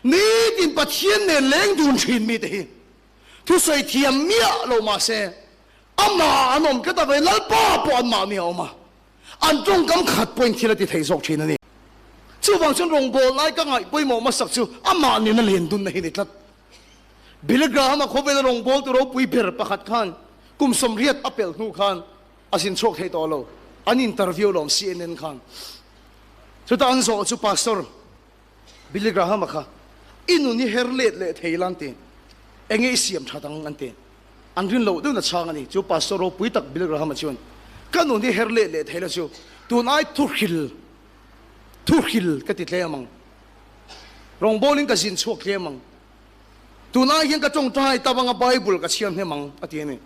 Nitin Pathian nen leng dun thin mite hi thusawi thiam miah lo mah se, amah an awm tlat a, vei Lalpa pawh anmahni a awm a, an tawngkam khat pawhin thil a ti thei zawk thin a ni. Chuvang chuan rawngbâwl lai ka ngaih pawimawh hmasak chu amah nena len dunna hi ni tlat. Billy Graham-a khawvela rawngbâwltu ropui ber pakhat khan kum 80 a pelh hnu khan a zin chhuak thei tawh lo. An interview lawm CNN khan. Chutah an zawh chu Pastor Billy Graham-a kha i nun hi her let leh thei la an ti. Enge i siam that ang an ti. An rin loh deuhna chhang a ni. Chu Pastor ropui tak Billy Graham-a chuan ka nun hi her let leh thei la chu tun ai thuhril thuhril ka ti tlem ang. Rawngbawlin ka zin chhuak tlem ang. Tun ai hian ka tawngtai tam anga Bible ka chhiar hnem ang a ti a ni.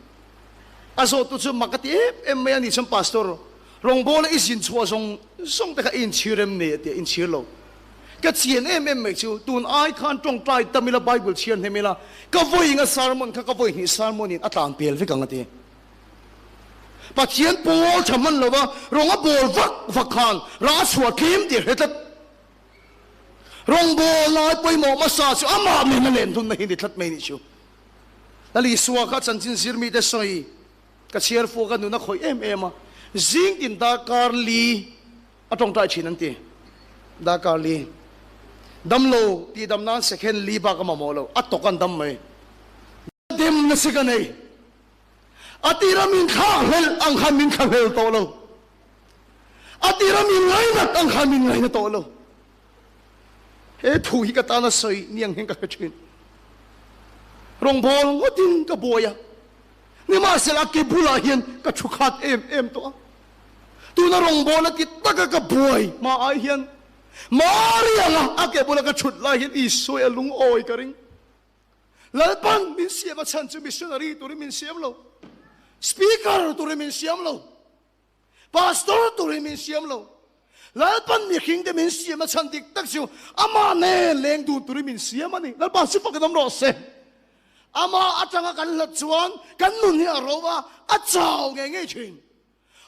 A zawhtu chu mak a ti em em mai a ni chuan Pastor, rawngbawla i zin chhuah zawng zawng te kha i inchhir em ni a ti a, inchhir lo. Ka chian em em mai chu tun ai khan tawngtai tam ila Bible chhiar hnem ila ka vawiinga sermon kha ka vawihnih sermon in a tlan pel vek ang a ti. Pathian pawl tha hman lova rawng a bawl vak vak khan rah a chhuah tlem tih a hre tlat. Rawngbâwl lai pawimawh hmasa chu amah nena len hunna hi ni tlat mai nih chu. Lal Isua kha chanchin zir mite sawi ka chhiar fuh ka nun a khawih em em a, zing tin darkar li a tawngtai thin an ti. Darkar li. Damlo tih dam nan second li bak a mamawh lo, a tawk an dam mai. Dem nasa ka nei. A tira min thlak hlelh ang khan min thla hlel tawh lo. A tira min ngainat ang khan min ngaina tawh lo. He thu hi ka tana sawi ni ang hian ka hre thin. Rawngbâwl ngawtin ka buai a, nimahsela a ke bulah hian ka thu khat em em tawh a. Tuna rawngbâwl a ti taka ka buai hma ai hian Maria anga a ke bula ka thut lai hian Isua a lungawi ka ring. Lalpan min siam a chhan chu missionary turin min siam lo, speaker turin min siam lo, pastor turin min siam lo. Lalpan mihring te min siam a chhan dik tak chu amah nen leng dun turin min siam a ni. Lalpa chu fakin awm rawh se. Amah atanga kan hlat chuan kan nun hi a ro a, a chau ngei ngei thin.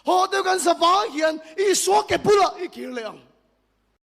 Haw deuh kan zavang hian Isua ke bulah i kir leh ang.